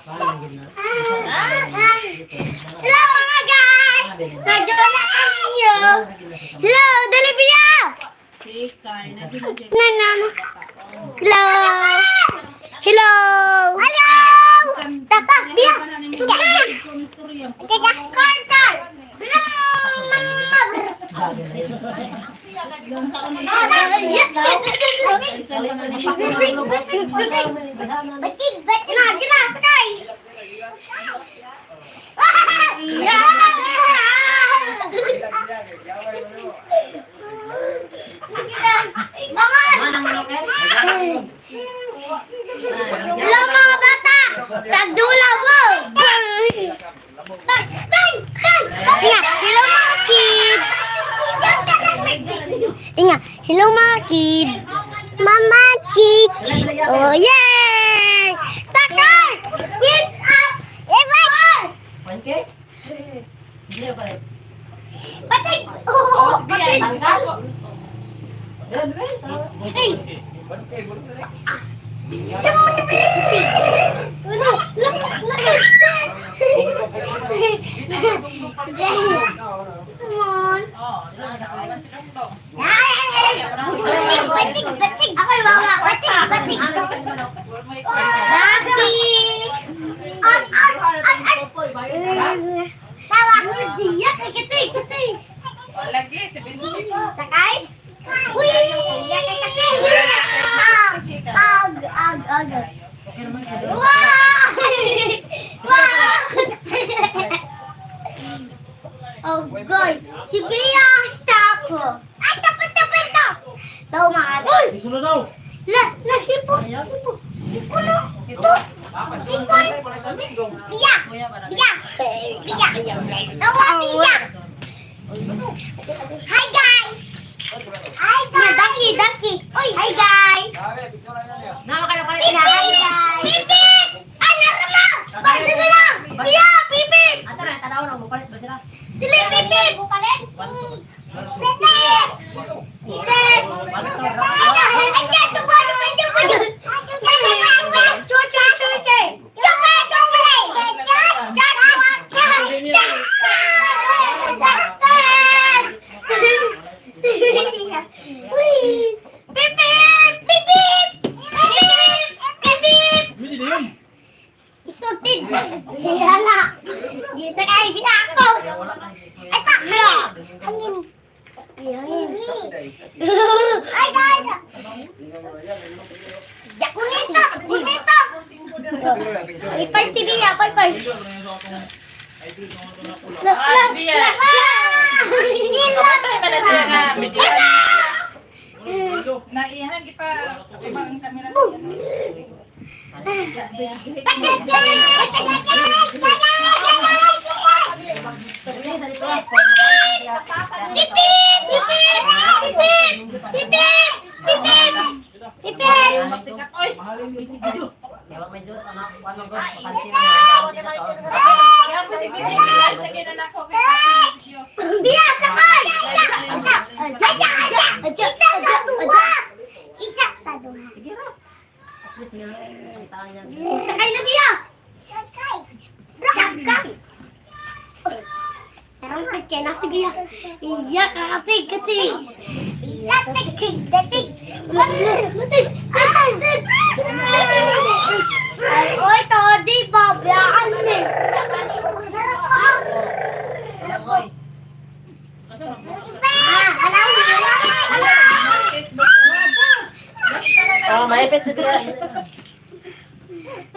Hello, mga guys! Nagdula kami niyo. Hello, dali biya! Na, na, na. Hello! Hello! Hello! Tata, biya! Tata! Car, car! Mama! Batig, batig! Na, gina, sakay! Yeah! Bangon! Hello, mga bata! Tagdula mo! Tay! Tay! Tay! Inga, hello, mga kids! Inga, hello, mga kids! Mama kids! Oh yay! Takar! What's up? Ewan! Pancake? Hindi na pala. Patig! Oh, patig! Yan, well. Hey! Wala, wala, wala. Come on. Batig, batig, batig. Ako'y wawa. Batig, batig. Lucky. Ar, ar, ar, ar. Tawa. Diya, kay katay, katay. Lagi, si Benji. Sakay? Uy! Kay katay. Ag, ag, ag, ag. Wow! Wow! Oh God! Si Bea, stop! Ay, tapos, tapos, tapos! Daw mga guys! Sunod daw. La, la, sipo, sipo, sipo no, to, sipo, Bia, Bia, Bia, Tawa, Bia. Hi, guys! Hi, guys! Daki, daki. Uy, hi, guys! Nama kayo pala. Pipi! Pipi! Ay, narama! Dali lang! Bia, pipi! Ato na, tanaw na, mupalit ba sila? Dili, pipi! Pipi! Pipi! Ay, ay, ito ba? Ito ba? Ito ba? Ito ba? Chua, chua, chua, chua. Chua, chua, chua, chua, chua, chua. Uy! Pipi! Pipi! Pipi! Pipi! Hindi na yun. Isultid! Hala! Gisakay, binako! Ito! Hangin! Hangin! Ay, ay, ay! Kunito! Kunito! Ipay si Bia, pay, pay! La, la, la, la! Ila! Ay, na sila nga. Naiyahan, gipa. Ibang kamera. Batik! Batik! Pipip! Pipip! Pipip! Pipip! Pipip! Pipip! Sikat, oy. Yawa medyo ano, ano go, pakanti na. Kaya po si Benji, sa kinanako. Kaya video. Bia, sakay! Aja, aja, aja, aja, aja, aja. Isa, taduha. Sige ra. At least meron kita niya. Sakay na, Bia! Sakay! Sakay! Tarong kaya na si Bia. Iya, kakatig, katig. Iya, tig, tig, tig. Matig, matig. Ay, oy, todi, babayaan ni. Oy. Ah, halaw, halaw, halaw. Oh, maipit si Bia.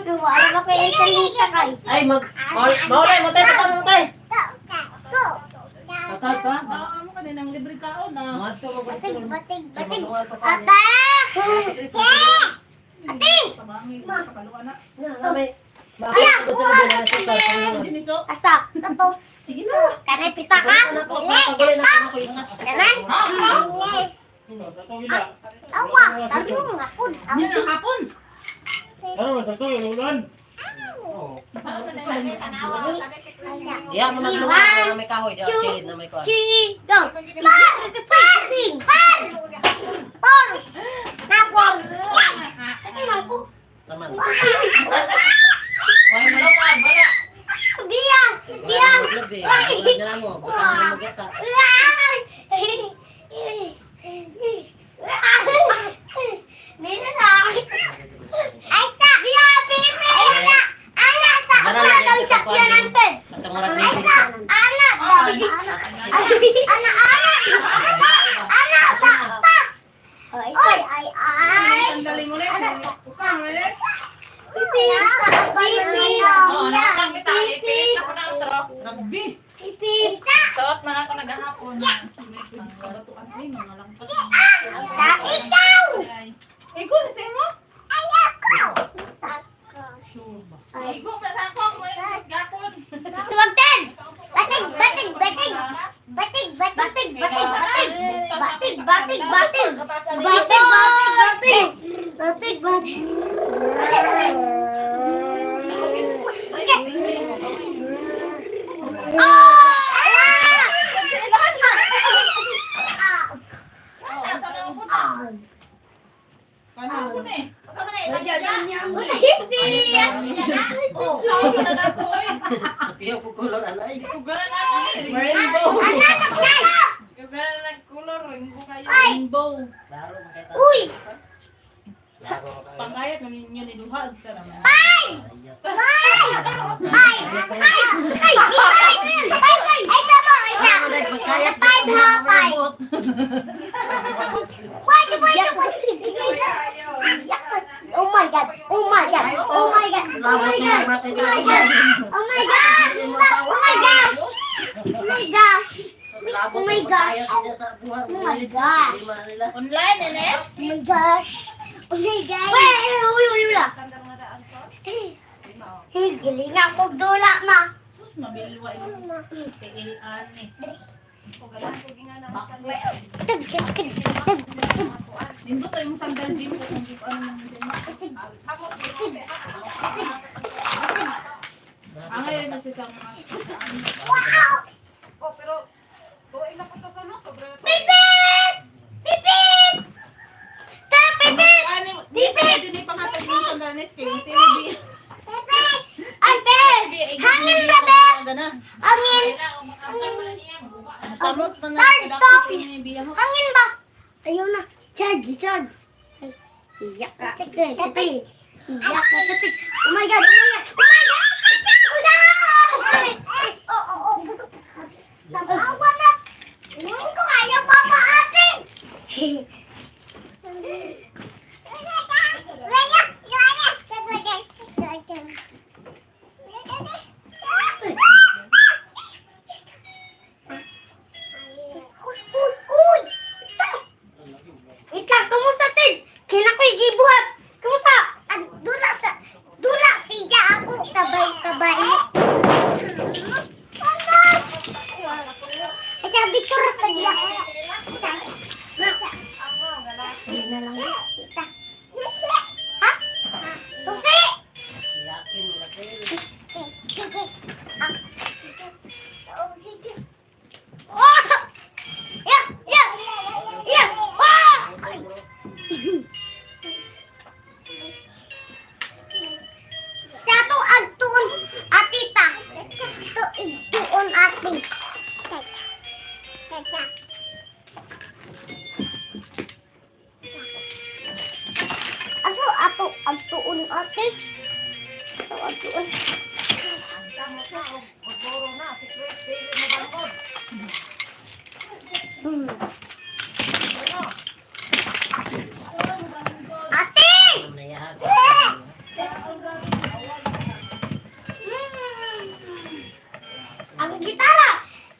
Wala ba kayo yung sakay? Ay, mag maulay mo tayo, patay mo tayo. Patay pa. Oo, amo ka din ang libre kaon na. Mga to, Batig, batig, batig. Ate! Ate! Tabangin, kapaluan na. May Ayan, Bakit kuha. Diniso. Asa? Tato. Sige na. Kanay pita ka? Dili. Kanay? Sa to gila. Awa, tarong ako. Yan ang hapon. Ano sa to ulan? Diya mo magluwa na may kahoy, diya kilid na may kahoy. Three, go. Par! Par! Par! Par! Na, par. Ay, mangko. Taman. Ay, Oy, na lang mo. Butangan mo kita. Asa! Biya, pipi! Ana! Ana sa! Ana Ako na daw isakyan natin! Katamurag Ana! Ana daw! Ana! Ana! Ana! Ana sa! Pa! Oy! Ay! Ay! Sandali mo, Les. Ukang, Les. Pipi! Pipi! Oo, nakakang kita. Ipit ako na outro. Rugby. Pipi! Suot man ako naghahapon. Ay, mga langpas. Sa ikaw! Igo na sa imo? Ayako! Sa Igo na sa ako. Mo yung gapon. Sumagten! Batig! Batig! Batig! Batig! Batig! Batig! Batig! Batig! Batig! Batig! Batig! Batig! Batig! Batig! Batig! Ah! Oo, saan ako na? Paano ako na eh? Saan ko na ako eh? Piyo ko kulor anay. Ugala na ako eh. Rainbow. Ugala na color. Rainbow kayo. Rainbow. Laro man kay ta. Uy! Laro man kayo. Pangayat man ninyo ni duha sa naman. Ayat. Ay! Sakay! Sakay! Sakay! Sakay! Ay, sama! Ay, sa! Five, ha, five. Wait, wait, wait. Oh my God! Oh my God! Oh my God! Oh my God! Oh my God! Oh my gosh! Oh my gosh! Oh my gosh! Oh my gosh! Oh my gosh! Online, Ines? Oh my gosh! Oh my gosh! Wait, wait, wait, wait. Hey, galing ako dula ma. Sus, mabilwa yung tiilan eh. Tug, tug, tug, tug, tug. Nindot yung sandal gym ko kung di pa ano naman din. Ang ngayon na siya sa mga Wow! Oh, pero tuig na po to sa no, sobra na to. Pipit! Pipit! Tara, pipit! Ano, Bipit! Hindi pangatag yung sandal, Ines. Kay TV. Pipit! Ay, Bes! Hangin na, Bes! Hangin! Samot na Sir, top! na. Hangin ba? Ayaw na. Charge, charge. Ay, iyak ka. Tigil, tigil. Iyak ka, tigil. Oh my God, oh my God, oh my God! Oh my God! Oh, oh, oh. Tawa na. Inumin ko ayaw pa pa ate. Uy, uy! Wait lang, kumusta, Ted? Kaya ko'y gibuhat. Kumusta? Dula sa, dula siya ako, kabay-kabay. Ay, sabi ko, tagla. Hindi na lang. Kita. Ha? Susi! Yakin mo kasi. Oh! Yeah, yeah, yeah. Ah! Sa ato agtuon atita. To igtuon ati. Ato ato agtuon ate. Ato agtuon. Magboro na, si Chris Daily mo bangkod. Ate! Nayahag. Ang gitara!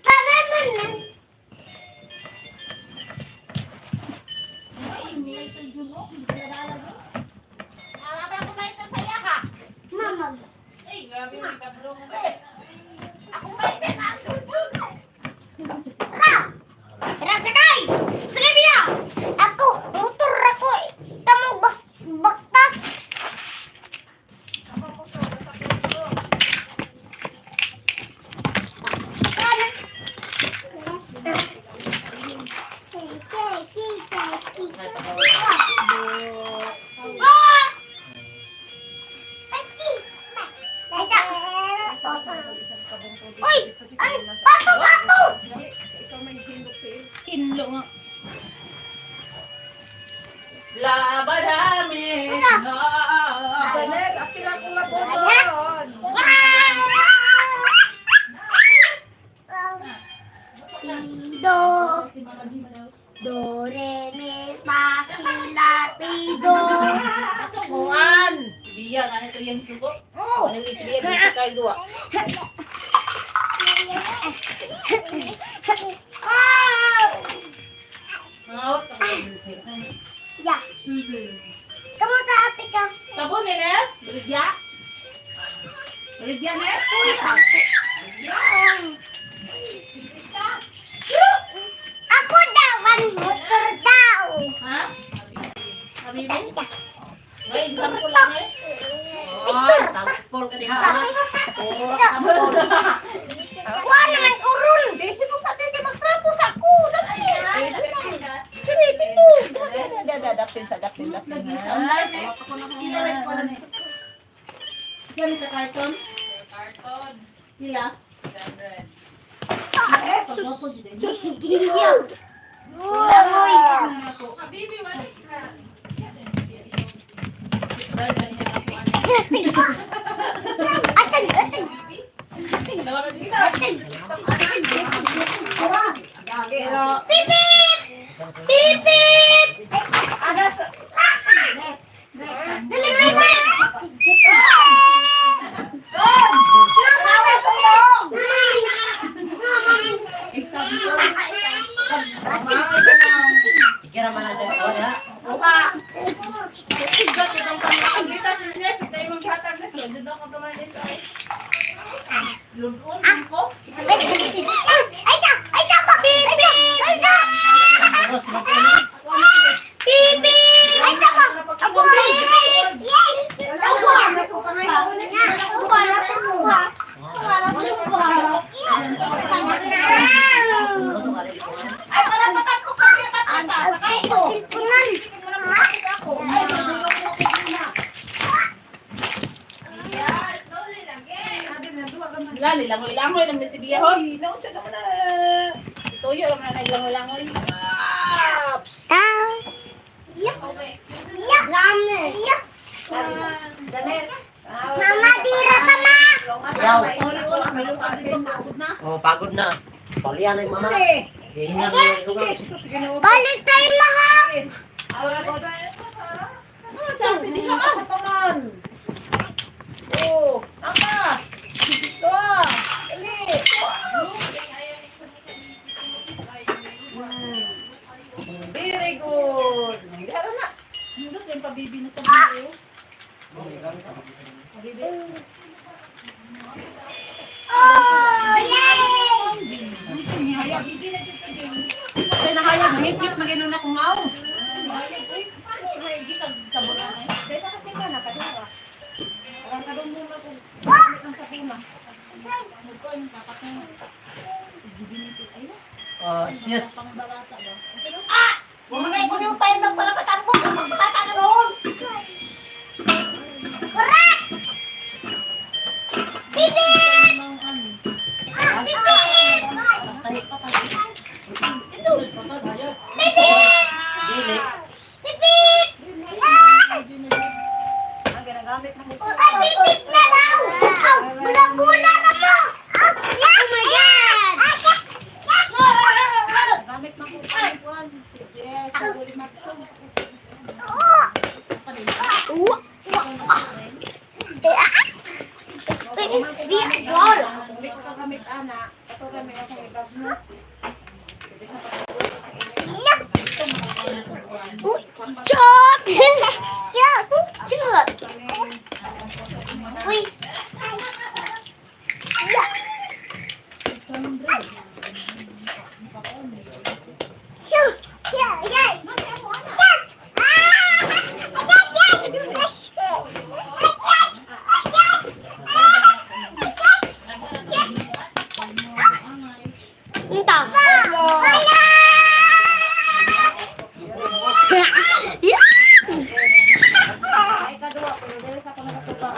Tananan! Mama. Ay, grabe may kablo ko. Tara! Tara, sakay! Sakay biya! Ako, motor ako. Tamo bas baktas. Tara. Ah! Uy! Ay! Pato! Hinlo nga. Labadami na. Janes, apila ko nga po doon. Do, do, re, mi, fa, si, la, ti, do. Kuan. Si Bia, nga nito yung sugo. Oh. Ano yung si Bia, bisa kayo duwa. Mga sa Yeah. Kamusta ate ka? Sabon, Ines? Baligya? Baligya, Nes? Ako daw, one motor daw. Ha? Habibi? May example lang eh. Oh, sampol ka diha. ha? Oh, sampol. Kuha naman urun. Busy mo sa atin, magtrapo sa ako. Dali. Dali, tindog. Dali, dapin sa dapin, dapin. Lagi sa online eh. Sila rin pala nito. Sila ni karton? Karton. Sila? 600. Eh, sus. Iya. Uy. Habibi, wala ka. Atan, atan. Dalawa ka dito. Pero, Pipip! Pipip! anas, Dali, pipip! Mama, sulong! Example. Sige ra man lang siya kuan ha. Buha. Sigat itong pangkaglita si Nes. Ito yung maghatag Nes. Dito ako tumalis ay. Lulun ko. Ay, ta! Ay, ta! Pipip! Ay, ta! Oros na kuno. Pipip! Ay, ta ba? Ako! Pipip! Yes! Ako! Luto ka rin kuan. Ay, parapatan ko kasi patata. Sakay ko. Lali, langoy-langoy lang si Bia. Hoy, Naunsa naman na. Ituyo lang na langoy-langoy. Danes. Mama, dira ka ma! Ayaw. Uli-uli, may lupa dito, pagod na. Oh, pagod na. Paulian na yung mama. Hindi. Hihinga na yung lugar. Jesus, ginawa. Balik tayo maha! Hindi ka Sa paman. Oh, ama. Dua. Dali. Very good. Dara na. Hindi ko yung pabibi na sa buo. Pabibi. Oh, yay! Bibi na dito, Jane. Ay, nahayag. Ngipit na gano'n akong ngaw. Mahayag, uy. Hindi ka sabon na eh. Kaysa kasi ka nakadura. Parang kadong muna kung gamit ng sakuna. Nagkuhan, kakat na. Bibi nito. Ay, na. Oh, yes. Pangbarata ba? Bumagay ko yung time ng palapatan ko. Magpatata na noon. Kurat! Pipip! Ang ano. Pipip! Ito. Pipip! Dili. Pipip! Ah! Ang ginagamit mo. Ay, pipip na daw! Aw, bula-bula na mo! Oh my God! Gamit mo kung kuan. Sige, siguro matso. Hindi ko kagamit ana. Patuloy may akong ibag mo. Uy, chot! Chot! Chot! Uy! Shoot! Yeah, yeah. Shoot! Ah! Shoot! Shoot! Shoot! Shoot! Ito. Wala! Yeah! Ay kaduwa pero dili sa ako nakatupa.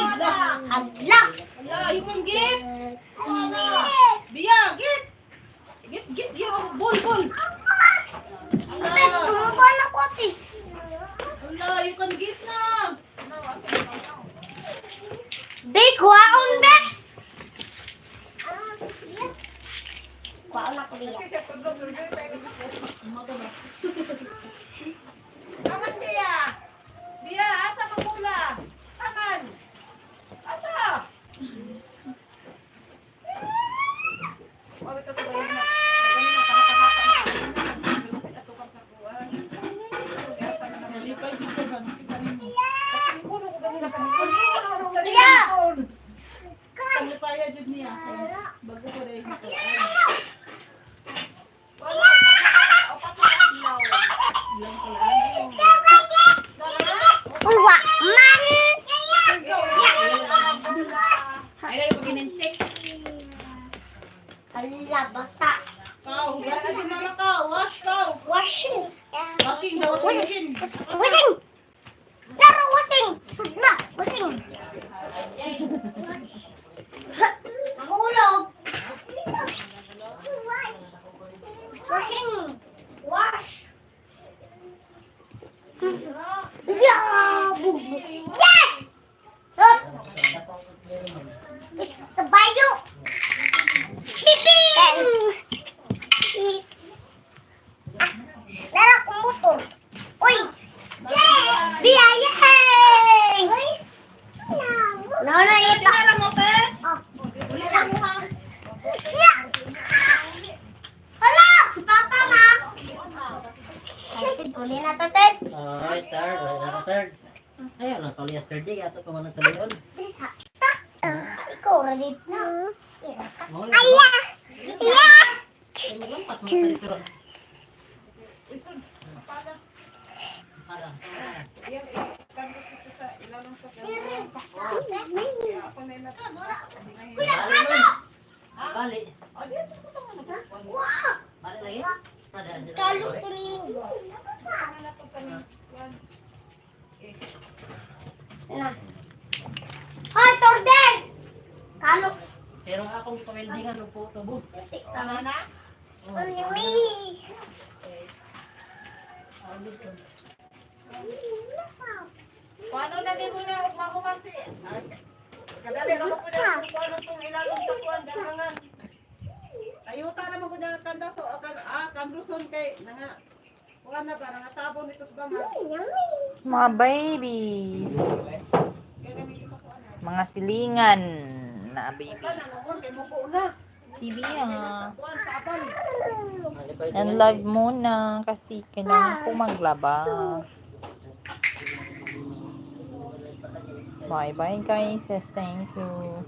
Hala! Ala, you can give. Biya, get. Get, get, get. Ball, ball. Ate, tumubo na ko, ate. Ala, you can get na. Be, kuhaon, be! Kuhaon ako, Bia. Taman, Bia! Bia, asa mamula? Taman! Asa? Nalipay ko sa bag. Bia! Nalipaya jud niya. Bago ko dahil dito. Uwa, man! Ay, dahil pag inentek. Hala, basa. Kau, hugasan si mama ka. Wash ka. Washing. Washing daw, washing. Washing! Laro, washing! Sugna, washing! Mahulog! Washing! Wash! Yeah! Yeah! Sup? Kabayo! Piping! Ah, Laro akong motor. Uy! Biyaya! No, no, ipa. Tinara mo, te. Oh. Uli na mo, ha. Yeah! Hala! Si Papa, ma! Uli na to, Ted. Alright, third. Alright, naka third. Ayun, nakalias third day. Ato pa man ang tuloyon. Bisa. Ikaw, ready na. Mao Aya! Yeah! Lampas mo sa pero. Para. Kuya, ano? Bali. Wow! Bali lagi. Ada sila. Kalo ko nimo. Na. Hoy, Torden! Kalo. Pero akong ipa-weldingan og po tubo. Tama na? Uy! Paano na din mo na mahuman si... Kadali, ako po na kung ano itong ilalong sa kuwan, gangangan. Ayuta naman ko na kanda so, kanduson kay, nanga, kuwan na ba, nangatabon nito sa bama. Mga baby. Mga silingan na baby. Kanan, kay mo na. Si Bia. Kuwan, sabon. And live muna kasi kailangan ko maglaba. Bye-bye, guys. Yes, thank you.